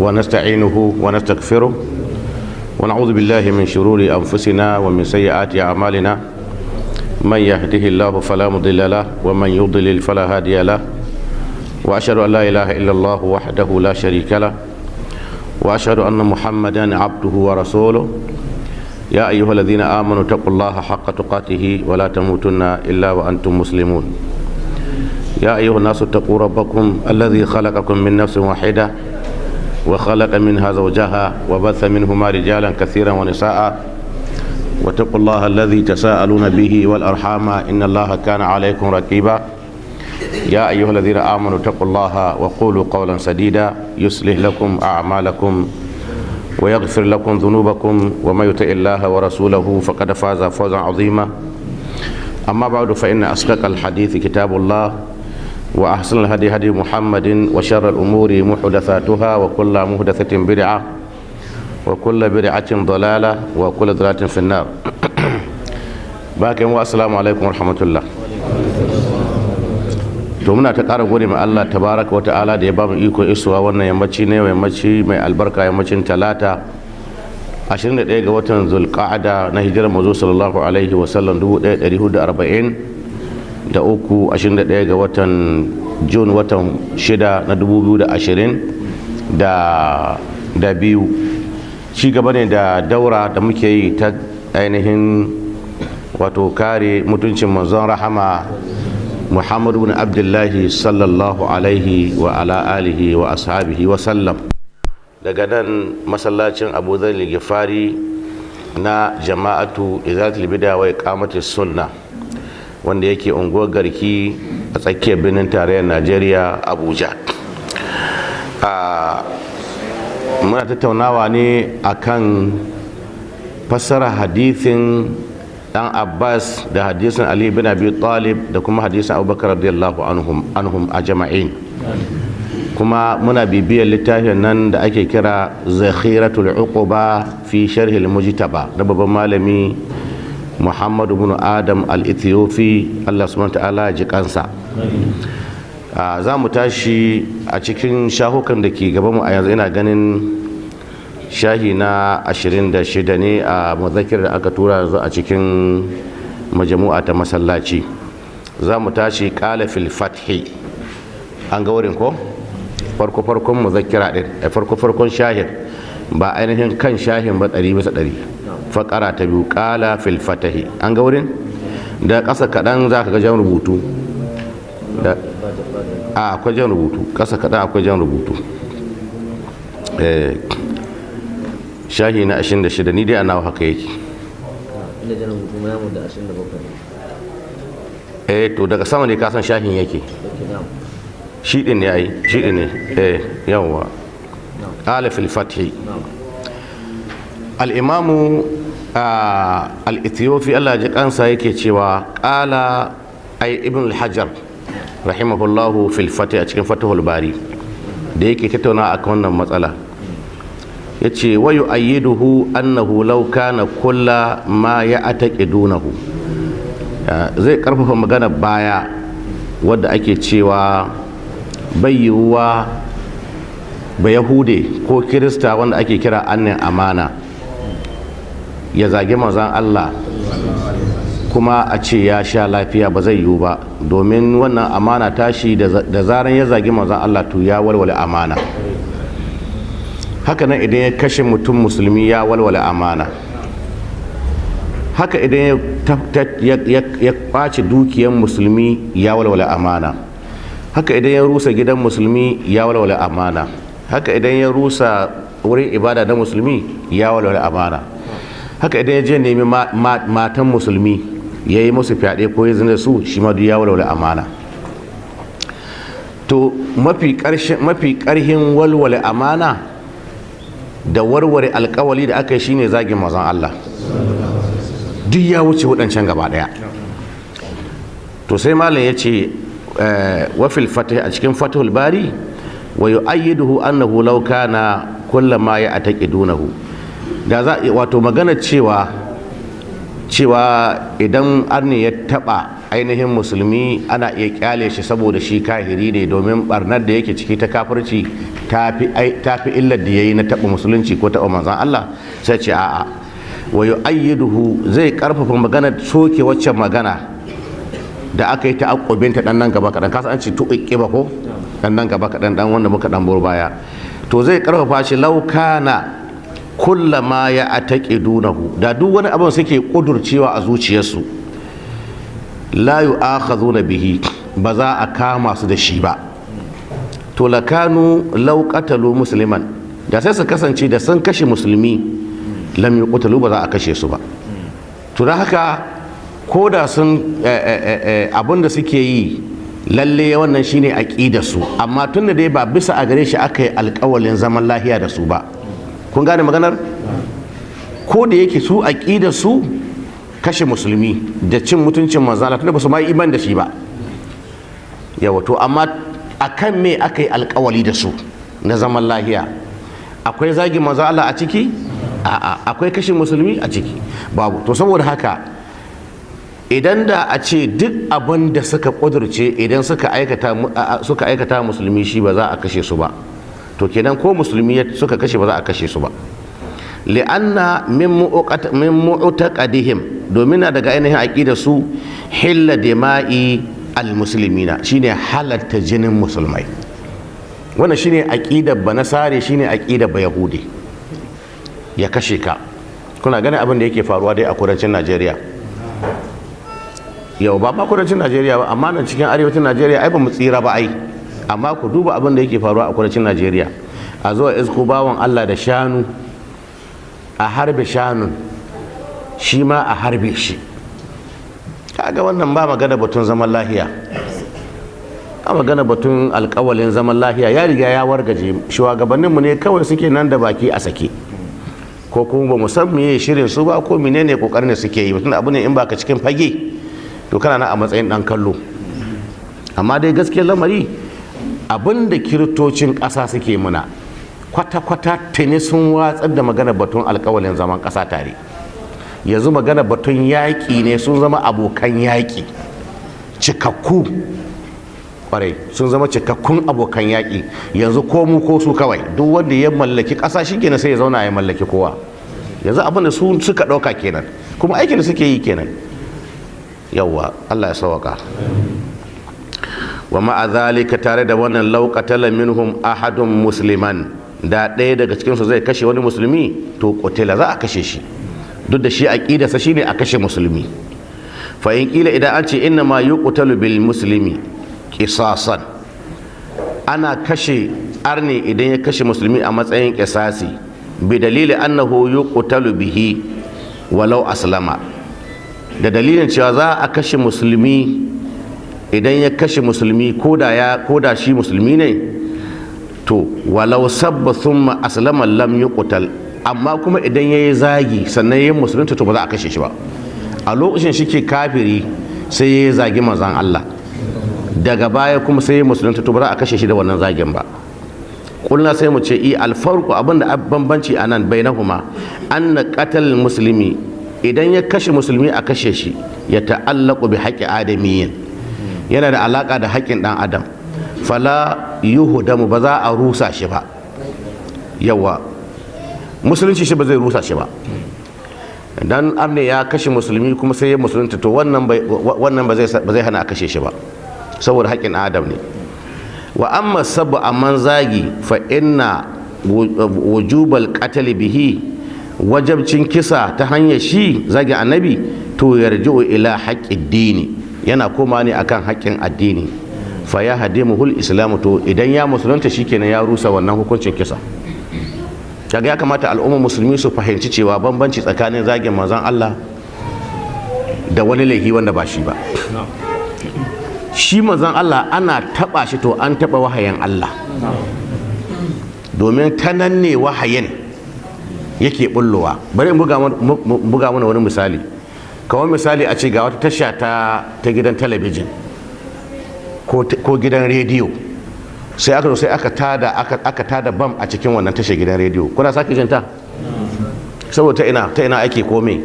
ونستعينه ونستغفره ونعوذ بالله من شرور أنفسنا ومن سيئات أعمالنا. من يهده الله فلا مضل له ومن يضلل فلا هادي له، وأشهد أن لا إله إلا الله وحده لا شريك له، وأشهد أن محمدا عبده ورسوله. يا أيها الذين آمنوا اتقوا الله حق تقاته ولا تموتن إلا وأنتم مسلمون. يا أيها الناس اتقوا ربكم الذي خلقكم من نفس واحدة وخلق منها زوجها وبث منهما رجالا كثيرا ونساء، واتقوا الله الذي تساءلون به والأرحام إن الله كان عليكم رقيبا. يا أيها الذين آمنوا اتقوا الله وقولوا قولا سديدا يصلح لكم أعمالكم ويغفر لكم ذنوبكم، ومن يطع الله ورسوله فقد فاز فوزا عظيما. أما بعد، فإن أصدق الحديث كتاب الله، وأحسن الهدي هدي محمد، وشر الأمور محدثاتها، وكل محدثة بدعة، وكل بدعة ضلالة، وكل ضلالة في النار. باكم والسلام عليكم ورحمة الله. To, muna ta ƙara gode ma Allah tabaraka wa ta'ala da ya ba mu iko isuwa wannan yammaci ne, yammaci mai albarka, yammacin Talata, 21 ga watan Zulqa'ada na hijirar Manzo sallallahu alaihi wa sallam 1440 da uku, 21 ga watan June, watan shida na 2020 da biyu. Ci gaba ne da daura da muke yi ta ainihin wato kare mutuncin Manzon rahama Muhammadu bin Abdullahi sallallahu alaihi wa ala alihi wa ashabihi wa sallam, daga nan masallacin Abu Dharr Gifari na Jama'atu Izalatul Bid'a wa Iqamati Sunna, wanda yake unguwar Garki a tsakiyar birnin tarayyar Najeriya, Abuja. Muna tattaunawa ne akan fassara hadithin Dan Abbas da hadisin Ali bin Abi Talib da kuma hadisin Abubakar radiyallahu anhum ajma'in. Kuma muna bibiyar littafin nan da ake kira Zakhiratul Uquba fi Sharh al-Mujtaba na babban malami Muhammadu bin Adam al-Ethiopi, Allah subhanahu ta'ala ji kansa. Za mu tashi a cikin shahukan da ke gabanmu a yanzu. Ina ganin shahi na 26 ne a mazakir da aka tura yanzu a cikin majamu'a ta masallaci. Za mu tashi qala fil fathi. An ga wurin ko? Farko farkon muzakkira din, farko farkon shahin, ba ainihin kan shahin ba 100%. Fakara ta biyu, qala fil fatahi. An ga wurin? Da ƙasa kaɗan za ka ga jan rubutu da a akwai jan rubutu ƙasa kaɗan, akwai jan rubutu. Shahi na 26 ni dai a nawa haka yake. Inda jan rubutu mu namu da 27. Eh, to daga sama ne ka san shahin yake. Ok, na'am. Shi din ne ai, shi din ne. Eh, yawwa, qala fil fathi. Na'am. Al-imamu al-Ethiopi, Allah ji kansa, yake cewa qala ai Ibn al-Hajar rahimahullahu fil fath, a cikin Fathul Bari da yake tattauna akan wannan matsala, yace wa yu'ayyiduhu annahu law kana kulla ma ya'taqidunahu. Zai karfafa magana baya wadda ake cewa bai yiwuwa ba Yahude ko Kirista wanda ake kira annin amana ya zagi Manzan Allah kuma a ce ya sha lafiya. Ba zai yiwu ba, domin wannan amana tashi, da zaran ya zagi Manzan Allah to ya walwale amana. Haka nan idan ya kashe mutum musulmi ya walwale amana. Haka idan ya kwace dukiyan musulmi ya walwale amana. Haka idan ya rusa gidan musulmi ya walwale amana. Haka idan ya rusa wurin ibada na musulmi ya walwale amana. Haka idan ya je nemi matan musulmi ya yi musu fyaɗe ko ya zina su, shi ma duk ya walwale amana. To, mafi ƙarhin walwale amana da warware alkawali da aka yi shine zagin Manzon Allah. Duk ya wuce waɗancan gaba ɗaya. To, sai malam ya ce wa fil fatih, a cikin Fathul Bari, wa yu'ayyiduhu annahu law kana kullama ya'taqidunahu. Da za wato magana cewa Cewa idan arni ya taba ainihin musulmi, ana iya kyale shi saboda shi kahiri ne, domin barnar da yake ciki ta kafirci ta fi illar da ya yi na taba musulunci ko taba manzan Allah. Sai ce a'a. Wa yu'ayyiduhu, zai karfafa magana, soke waccan magana da aka yi ta ta dan nan gaba kadan. Kasa an ce tuƙiƙi ba ko dan nan gaba kadan, dan wanda muka dan bur baya. To zai karfafa shi, laukana kullama ya ataqidunahu, da duk wani abin suke kudurcewa a zuciyarsu, la yu'akhadhuna bihi, ba za a kama su da shi ba, to lakanu law qatalu musliman, da sai su kasance da sun kashe musulmi, lam yuqtalu, ba za a kashe su ba. To da haka ko da sun abin da suke yi, lalle wannan shine aqidar su, amma tunda dai ba bisa a gare shi aka yi alƙawalin zaman lahiya da su ba. Kun gane maganar? Ko da yake su aqidar su kashe musulmi da cin mutuncin manzo Allah, tunda ba su ma yi iman da shi ba yawa. To amma akan me aka yi alƙawali da su na zaman lahiya? Akwai zagin manzo Allah a ciki? A'a. Akwai kashe musulmi a ciki? Babu. To saboda haka idan da a ce duk abin da suka ƙudurce, idan suka aikata musulmi shi, ba za a kashe su ba, to kenan ko musulmi suka kashe, ba za a kashe su ba. Li'anna min mu'taqadihim, domin na daga ainihin aqida su, hilla dima'i almuslimina, shine halatta jinin musulmai. Wannan shine aqidar banasare, shine aqidar bayahudi, ya kashe ka. Kuna ganin abin da yake faruwa dai a kudancin Najeriya yau, ba ma kudancin Najeriya ba, amma nan cikin arewacin Najeriya ai ba mu tsira ba ai. Amma ku duba abin da yake faruwa a kudancin Najeriya, a zuwa isko bawan Allah da shanu, a harbe shanun, shi ma a harbe shi. Kaga wannan ba magana batun zaman lahiya, ba magana batun alkawalin zaman lahiya, ya riga ya wargaje. Shugabanninmu ne kawai suke nan da baki a sake, ko kuma ba mu san meye shirin su ba, ko menene kokarin da suke yi. Tunda abu ne in baka cikin fage, to kana nan a matsayin dan kallo. Amma dai gaskiyar lamari, abin da kiristocin ƙasa suke muna, kwata-kwata tuni sun watsar da magana batun alkawalin zaman ƙasa tare. Yanzu magana batun yaƙi ne, sun zama abokan yaƙi cikakku. Kwarai, sun zama cikakkun abokan yaƙi yanzu, ko mu ko su kawai. Duk wanda ya mallaki ƙasa shi kenan, sai ya zauna ya mallaki kowa. Yanzu abin da su suka ɗauka kenan, kuma aikin da suke yi kenan. Yawwa, Allah ya sawaka. Wa ma'a zalika, tare da wannan, law qatala minhum ahadun musliman, da ɗaya daga cikin su zai kashe wani musulmi, to qutila, za a kashe shi, duk da shi aqidarsa shine a kashe musulmi. Fa in qila, idan an ce inna ma yuqtalu bil muslimi qisasan, ana kashe arni idan ya kashe musulmi a matsayin qisasi, bi dalili annahu yuqtalu bihi walau aslama, da dalilin cewa za a kashe musulmi idan ya kashe musulmi koda shi musulmi ne, to walau sabba thumma aslama lam yuqtal. Amma kuma idan yayi zagi sannan yayi musulunta, to ba za a kashe shi ba. A lokacin shi ke kafiri, sai yayi zagi manzon Allah, daga baya kuma sai yayi musulunta, to ba za a kashe shi da wannan zagin ba. Kulna, sai mu ce i alfarqu, abinda bambanci anan, bainahuma anna qatal muslimi, idan ya kashe musulmi a kashe shi, ya ta'allaqu bi haqqi adamiyyin, yana da alaka da haƙƙin ɗan adam, fala yuhdamu, ba za a rusa shi ba. Yawa, musulunci shi ba zai rusa shi ba. Dan arne ya kashe musulmi kuma sai ya musulunta, to wannan ba zai hana a kashe shi ba, saboda haƙƙin adam ne. Wa amma sabu, amman zagi, fa inna wujubal qatl bihi, wajabcin kisa ta hanyar shi zagin annabi, to yarji'u ila haqqid dini, yana koma ne akan haƙƙin addini, fa ya hadimuhul islamu, to idan ya musulunta shikenan, ya rusa wannan hukuncin kisa. Kaga ya kamata al'ummar musulmi su fahimci cewa bambanci tsakanin zagin manzon Allah da wani laifi wanda ba shi ba. Shi manzon Allah ana taba shi, to an taba wahayin Allah, domin ta nan ne wahayin yake bullowa. Bari in buga mana wani misali. Kamar misali a ce ga wata tasha ta gidan talabijin ko gidan rediyo, sai aka zo sai aka tada bam a cikin wannan tashar gidan rediyo. Kuna sake jin ta? Saboda ta ina ake kome?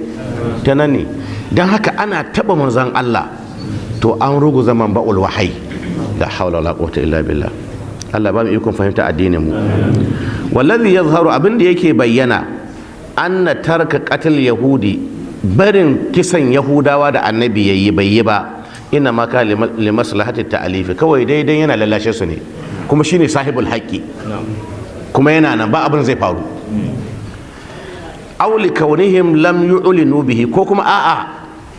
Ta nan ne. Don haka ana taba manzon Allah to an ruguza manba'ul wahayi. La hawla wala quwwata illa billah. Allah ba mu ikon fahimta addinin mu. Wallazi yazharu, abin da yake bayyana, anna tarka qatl yahudi, barin kisan yahudawa da annabi yayi bai yi ba, inna ma ka limaslahati ta'alifi, kawai daidai yana lallashe su ne, kuma shine sahibul haqqi, kuma yana nan ba abin zai faru. Aw li kaunihim lam yu'linu bihi, ko kuma a'a,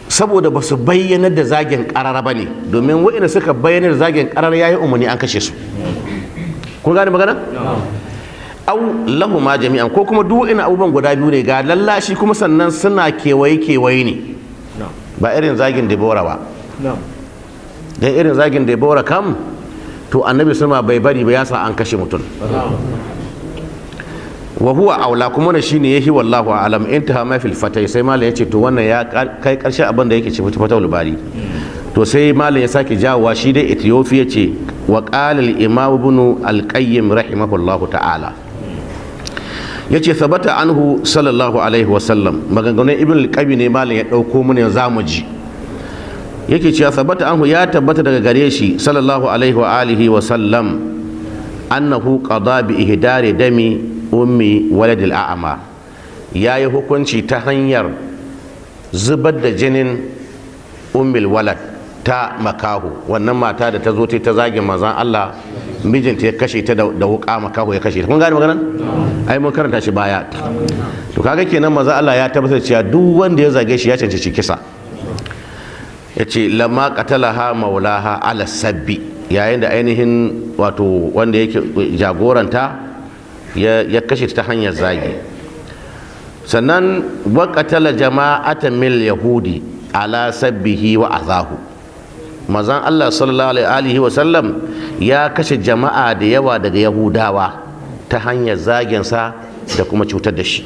saboda ba su bayyana da zagin karara ba ne, domin wa'ina suka bayyana da zagin karara yayi umarni an kashe su. Kun gane magana? Au lahuma jami'an, ko kuma duk wa'ina abubuwan guda biyu ne, ga lallashi kuma sannan suna kewaye kewaye ne, ba irin zagin Debora ba. Dan irin zagin Debora kam to annabi sama bai bari ba, ya sa an kashe mutum. Wa huwa aula, kuma wannan shine yahi, wallahu a'lam. Intaha ma fil fatai. Sai malam yace to wannan ya kai karshe abin da yake ce fatawul bari. To sai malam ya sake jawowa shi dai Ethiopia ce, wa qala al imam Ibn al Qayyim rahimahullahu ta'ala, yace sabata anhu sallallahu alaihi wasallam. Maganganun Ibn al Qayyim ne malam ya dauko mu ne zamu ji. Yake cewa sabata anhu, ya tabbata daga gare shi sallallahu alaihi wa alihi wa sallam, annahu qada bi ihdari dami ummi waladil a'ama, ya yi hukunci ta hanyar zubar da jinin ummil walad ta makahu, wannan mata da ta zo ta zage manzon Allah, mijinta ya kashe ta da wuka, makahu ya kashe ta. Kun gane maganar? Ai mun karanta shi baya. To kaga kenan manzon Allah ya tabbatar cewa duk wanda ya zage shi ya cancanci kisa. Ya ce lamma qatalaha maulaha ala sabbi, yayin da ainihin wato wanda yake jagoranta ya kashe ta hanyar zagi. Sannan wa qatala jama'atan mil yahudi ala sabbihi wa azahu. Manzon Allah sallallahu alaihi wa sallam ya kashe jama'a da yawa daga yahudawa ta hanyar zaginsa da kuma cutar da shi.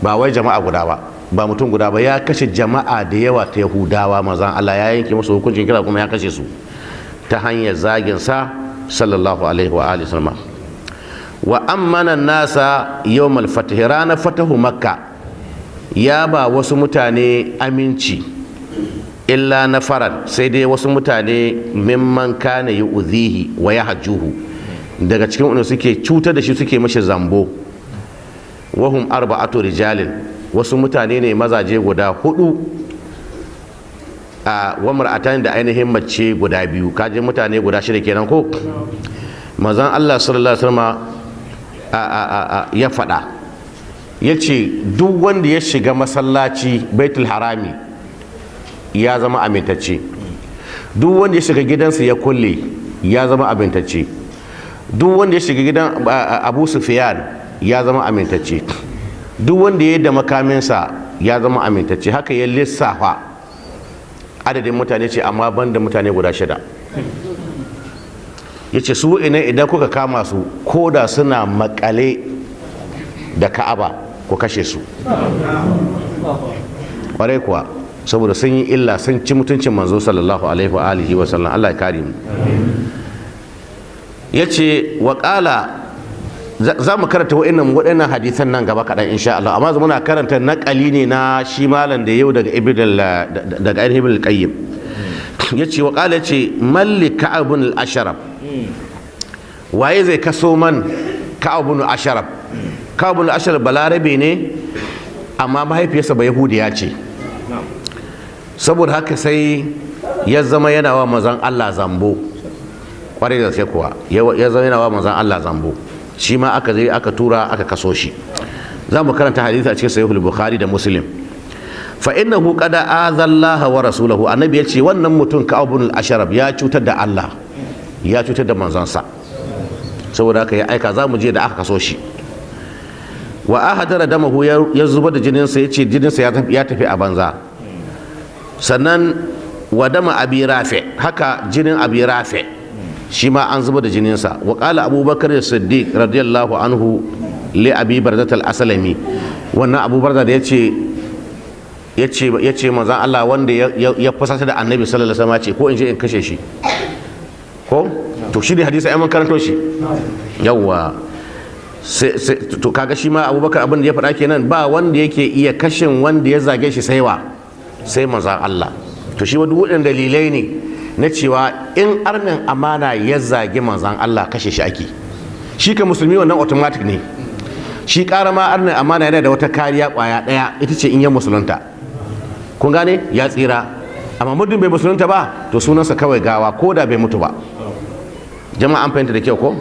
Ba wai jama'a guda ba, ba mutum guda ba, ya kashe jama'a da yawa ta yahudawa. Manzon Allah ya yanke musu hukuncin kira kuma ya kashe su ta hanyar zaginsa sallallahu alaihi wa alihi sallam. Wa ammana nasa yawmal fatih, ranar fatahu Makka ya ba wasu mutane aminci, illa na faran, sai dai wasu mutane, mimman kana yu'zihi wa yahjuhu, daga cikin wanda suke cutar da shi, suke mashi zambo. Wahum arba'atu rijalin, wasu mutane ne mazaje guda hudu, a wa mar'atan, da ainihin mace guda biyu. Kaje mutane guda shida kenan ko? Manzon Allah sallallahu alaihi wasallam ya faɗa, ya ce duk wanda ya shiga masallaci Baitul Harami ya zama amintacce, duk wanda ya shiga gidansa ya kulle ya zama amintacce, duk wanda ya shiga gidan Abu Sufyan ya zama amintacce, duk wanda ya yi da makaminsa ya zama amintacce. Haka ya lissafa adadin mutane, ce amma banda mutane guda shida. Ya ce su ina idan kuka kama su, ko da suna makale da Ka'aba, ku kashe su. Kwarai kuwa, saboda sun yi illa, sun ci mutuncin manzo sallallahu alaihi wa alihi wa sallam. Allah ya kare mu. Ya ce wa ƙala, za mu karanta waɗannan hadisan nan gaba kaɗan insha Allah, amma muna karanta naƙali ne na shi malam da yau daga ibn daga ainihin Ibn Qayyim. Ya ce wa ƙala, ya ce malli Ka'ab bin al-Ashraf, waye zai kaso man Ka'ab bin al-Ashraf? Ka'ab bin al-Ashraf balarabe ne, amma mahaifiyarsa ba yahudiya ce. Saboda haka sai ya zama yana wa manzon Allah zambo. Kwarai da sai kuwa ya zama yana wa manzon Allah zambo. Shi ma aka zai aka tura aka kaso shi. Za mu karanta hadisi a cikin Sahihul Bukhari da Muslim. Fa innahu qad adha Allah wa rasulahu. Annabi ya ce wannan mutum Ka'ab bin al-Ashraf ya cutar da Allah, ya cutar da manzonsa. Saboda haka ya aika, za mu je da aka kaso shi. Wa ahadara damahu, ya zubar da jininsa, ya ce jininsa ya tafi a banza. Sannan wa dama Abi Rafi, haka jinin Abi Rafi shi ma an zubar da jininsa. Wa qala Abubakar Siddiq radiyallahu anhu li Abi Barzat al-Aslami, wannan Abu Barza da yace yace manzon Allah wanda ya fusata da annabi sallallahu alaihi wasallam, ce ko in je in kashe shi ko? To shi ne hadisi ai mun karanto shi. Yawwa, to kaga shi ma Abubakar abin da ya faɗa kenan, ba wanda yake iya kashin wanda ya zage shi sai wa? Sai manzan Allah. To shi duk waɗannan dalilai ne na cewa in arnin amana ya zagi manzan Allah, kashe shi ake. Shi ka musulmi wannan automatic ne. Shi ƙara ma arnin amana yana da wata kariya ƙwaya ɗaya, ita ce in ya musulunta. Kun gane? Ya tsira. Amma muddin bai musulunta ba, to sunansa kawai gawa, ko da bai mutu ba. Jama'a, an fahimta da kyau ko?